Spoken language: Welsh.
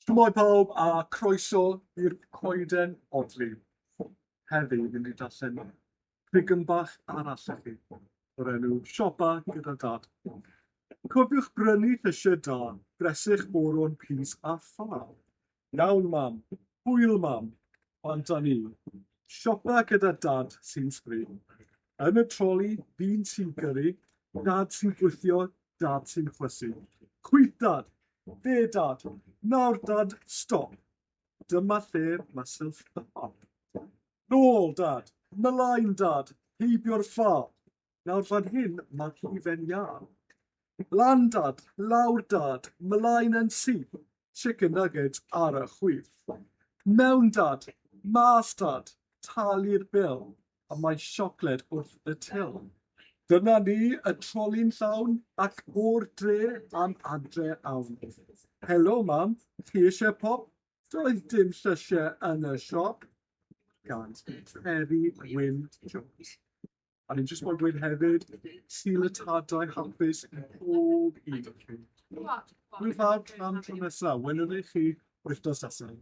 Shwmae pawb a croeso i'r Coeden Odli. Heddi fi'n mynd i darllen crigyn bach arall i chi o'r enw Siopa gyda Dad. Cofiwch brynu llysiau da, bresych moron, pys a ffa. Iawn mam, hwyl mam, bant â ni. Siopa gyda Dad sy'n sbri. Yn y troli, fi'n sy'n gyrru, Dad sy'n gwythio, Dad sy'n chwysu. Chwith Dad! Be Dad? Nawr Dad, stop! Dyma lle mae silff y pop. Nôl, Dad! Mlaen, Dad! Heibio'r ffa! Nawr fan hyn mae hufen iâ. Lan, Dad! Lawr, Dad! Mlaen yn syth! Chicken nuggets ar y chwith. Mewn, Dad! Mas, Dad! Talu'r bil! A mae siocled wrth y til. Dyna ni, y troli'n llawn, ac o'r dre am adre awn. Helo, mam, chi eisiau pop? Doedd dim llysiau yn y siop. Gan Terry Wyn Jones. A ni'n jyst moyn dweud hefyd, Sul y Tadau hapus i pob un o chi. Hwyl fawr tan tro nesaf, welwn ni chi wythnos nesaf.